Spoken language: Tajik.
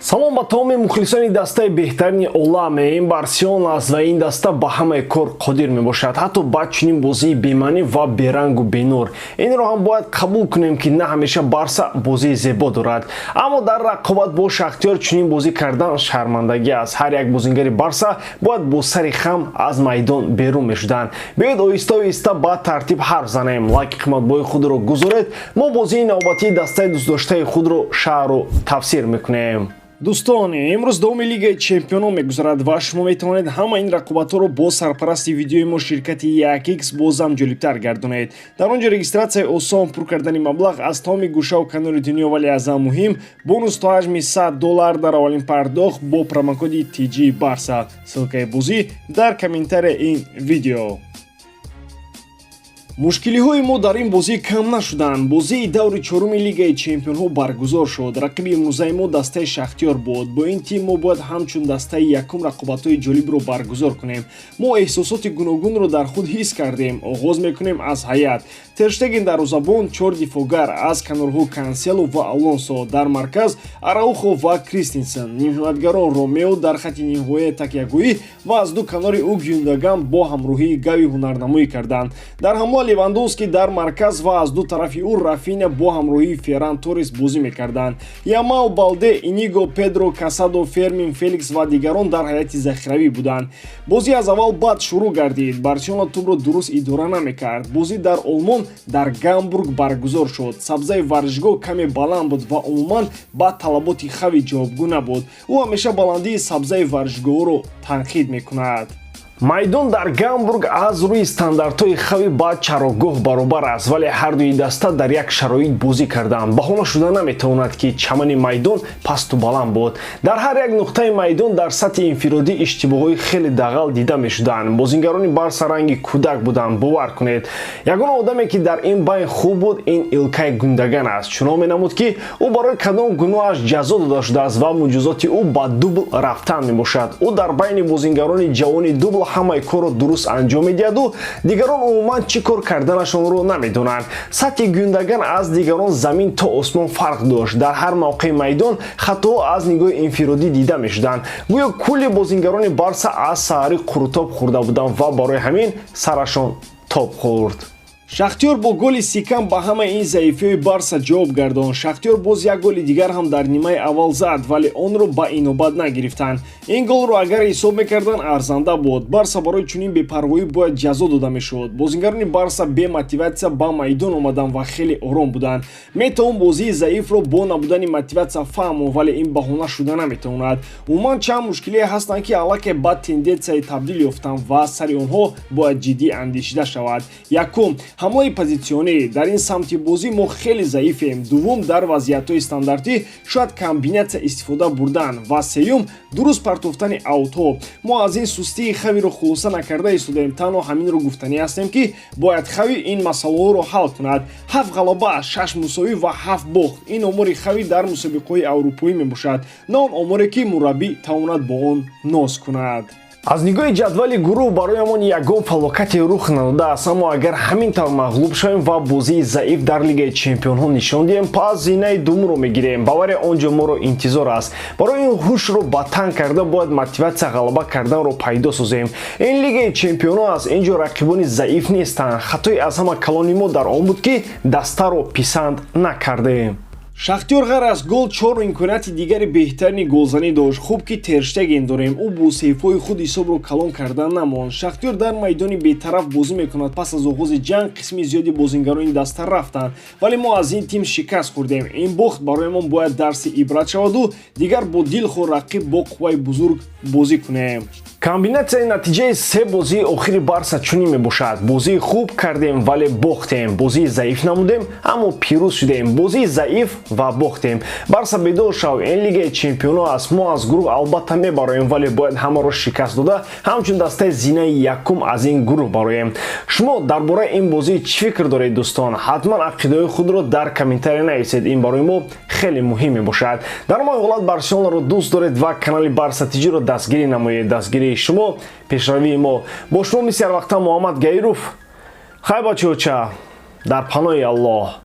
Салом ба тамоми мухлисони дастаи беҳтарини олам. Ин Барселона аст ва ин даста ба ҳамаи кор қодир мебошад, ҳатто ба чунин бозии бемаънӣ ва берангу бенур. Инро ҳам бояд қабул кунем, ки на ҳамеша Барса бозии зебо дорад, аммо дар рақобат бо Шахтёр чунин бозӣ кардан шармандагӣ аст. Ҳар як бозингари Барса бояд бо сари хам аз майдон берун мешуданд. Биёед, оҳиста оҳиста ба тартиб ҳарф занем. Лайки қиматбоҳои худро гузоред. Мо бозии навбатии дастаи дӯстдоштаи худро шарҳу тафсир мекунем. Дӯстон, имрӯз давоми Лигаи чемпионон мегузарад ва шумо метавонед ҳама ин рақобатҳоро бо сарпарасти видеои мо, ширкати 1X, бозам ҷолибтар гардонед. Дар он ҷо регистратсияи осон, пур кардани маблағ аз тамоми гӯшаву канори дунё, вале аз ҳама муҳим, бонус то ҳаҷми 100 доллар дар аввалин пардохт бо промокоди TG Барса. Ссылкаи бозӣ дар комментарияи ин видео. Мушкилиҳои мо дар ин бозӣ кам нашуданд. Бозии даври чоруми Лигаи чемпионҳо баргузор шуд. Рақиби имрӯзаи мо дастаи Шахтёр буд. Бо ин тим мо бояд ҳамчун дастаи якум рақобатҳои ҷолибро баргузор кунем. Мо эҳсосоти гуногунро дар худ ҳис кардем. Оғоз мекунем аз ҳайат. Терштеген дарвозабон, чор дифоъгар: аз канорҳо Кансело ва Алонсо, дар марказ Араухо ва Кристинсен, нимҳимоятгарон Ромео дар хати ниҳоя такягоҳӣ ва аз ду канори ӯ Гюндаган бо ҳамроҳии Гави ҳунарнамоӣ карданд. Дар ҳамла Левандовский дар марказ ва аз ду тарафи ӯ Рафиня бо ҳамроҳии Ферран Торрес бозӣ мекарданд. Ямал, Балде, Иниго, Педро, Касадо, Фермин, Феликс ва дигарон дар ҳайати захиравӣ буданд. Бозӣ аз аввал бад шурӯъ гардид. Барселона тӯбро дуруст идора намекард. Бозӣ дар Олмон, дар Гамбург баргузор шуд. Сабзаи варзишгоҳ каме баланд буд ва умуман ба талаботи Хави ҷавобгӯ набуд. Ӯ ҳамеша баландии сабзаи варзишгоҳҳоро танқид мекунад. Майдон дар Гамбург аз рӯи стандартҳои Хави ба чарогоҳ баробар аст, вале ҳардуи даста дар як шароит бозӣ карданд. Баҳона шуда наметавонад, ки чамани майдон пасту баланд буд. Дар ҳар як нуқтаи майдон дар сатҳи инфиродӣ иштибоҳҳои хеле дағал дида мешуданд. Бозингарони Барса ранги кӯдак буданд, бовар кунед. Ягона одаме, ки дар ин байн хуб буд, ин Илкай Гундаган аст. Чунон менамуд, ки ӯ барои кадом гуноҳаш ҷазо дода шудааст ва муҷозоти ӯ ба дубл рафтан мебошад. Ӯ дар байни бозингарони ҷавони дубл ҳамаи корро дуруст анҷом медиҳаду дигарон умуман чӣ кор карданашонро намедонанд. Сатҳи Гюндаган аз дигарон замин то осмон фарқ дошт. Дар ҳар мавқеи майдон хатоҳо аз нигоҳи инфиродӣ дида мешуданд. Гӯё кулли бозингарони Барса аз саҳарӣ қурутоб хӯрда буданд ва барои ҳамин сарашон тоб хӯрд. Шахтёр бо голи Сикам ба ҳамаи ин заифиҳои Барса ҷавоб гардонд. Шахтёр боз як голи дигар ҳам дар нимаи аввал зад, вале онро ба инобат нагирифтанд. Ин голро агар ҳисоб мекарданд, арзанда буд. Барса барои чунин бепарвоӣ бояд ҷазо дода мешуд. Бозингарони Барса бе мотиватсия ба майдон омаданд ва хеле ором буданд. Метавон бозии заифро бо набудани мотиватсия фаҳмон, вале ин баҳона шуда наметавонад. Умуман, чанд мушкилие ҳастанд, ки аллакай ба тенденсияи табдил ёфтанд ва сари онҳо бояд ҷиддӣ андешида шавад. Якум, ҳамлаи позитсионӣ. Дар ин самти бозӣ мо хеле заифем. Дуввум, дар вазъиятҳои стандартӣ шояд комбинатсия истифода бурдан. Ва сеюм, дуруст партофтани аутҳо. Мо аз ин сустии Хавиро хулоса накарда истодаем, танҳо ҳаминро гуфтанӣ ҳастем, ки бояд Хави ин масъалаҳоро ҳал кунад. Ҳафт ғалаба, шаш мусовӣ ва ҳафт бохт — ин омори Хави дар мусобиқаҳои аврупоӣ мебошад, на он оморе, ки мураббӣ тавонад бо он ноз кунад. Аз нигоҳи ҷадвали гурӯҳ бароямон ягон фалокате рух надодааст, аммо агар ҳамин тавр мағлуб шавем ва бозии заиф дар Лигаи чемпионҳо нишон диҳем, пас зинаи дуввумро мегирем. Бавария он ҷо моро интизор аст. Барои ин ҳушро ба тан карда, бояд мотиватсия ғалаба карданро пайдо созем. Ин Лигаи чемпионҳо аст, ин ҷо рақибони заиф нестанд. Хатои аз ҳама калони мо дар он буд, ки дастаро писанд накардем. Шахтёр ғайр аз гол чор имконияти дигари беҳтарини голзанӣ дошт. Хуб, ки Терштеген дорем, ӯ бо сейвҳои худ ҳисобро калон карда намонд. Шахтёр дар майдони бетараф бозӣ мекунад. Пас аз оғози ҷанг қисми зиёди бозингарони даста рафтанд, вале мо аз ин тим шикаст хӯрдем. Ин бохт бароямон бояд дарси ибрат шаваду дигар бо дилхоҳ рақиб бо қувваи бузург бозӣ кунем. Комбинатсияи натиҷаи се бозии охири Барса чунин мебошад: бозии хуб кардем, вале бохтем; бозии заиф намудем, аммо пирӯз шудем; бозии заиф ва бохтем. Барса, бедор шав, ин Лигаи чемпионҳо аст. Мо аз гурӯҳ албатта мебароем, вале бояд ҳамаро шикаст дода, ҳамчун дастаи зинаи якум аз ин гурӯҳ бароем. Шумо дар бораи ин бозӣ чӣ фикр доред, дӯстон? Ҳатман ақидаҳои худро дар комментария нависед, ин барои мо хеле муҳим мебошад. Дар ҳамаи ҳолат, Барселонаро дӯст доред ва канали Барса Тиҷиро дастгирӣ намоед. Дастгирии шумо — пешравии мо. Бо шумо мисли ҳарвақта Муҳаммад Гаиров. Хай, бачаоча, дар паноҳи Аллоҳ.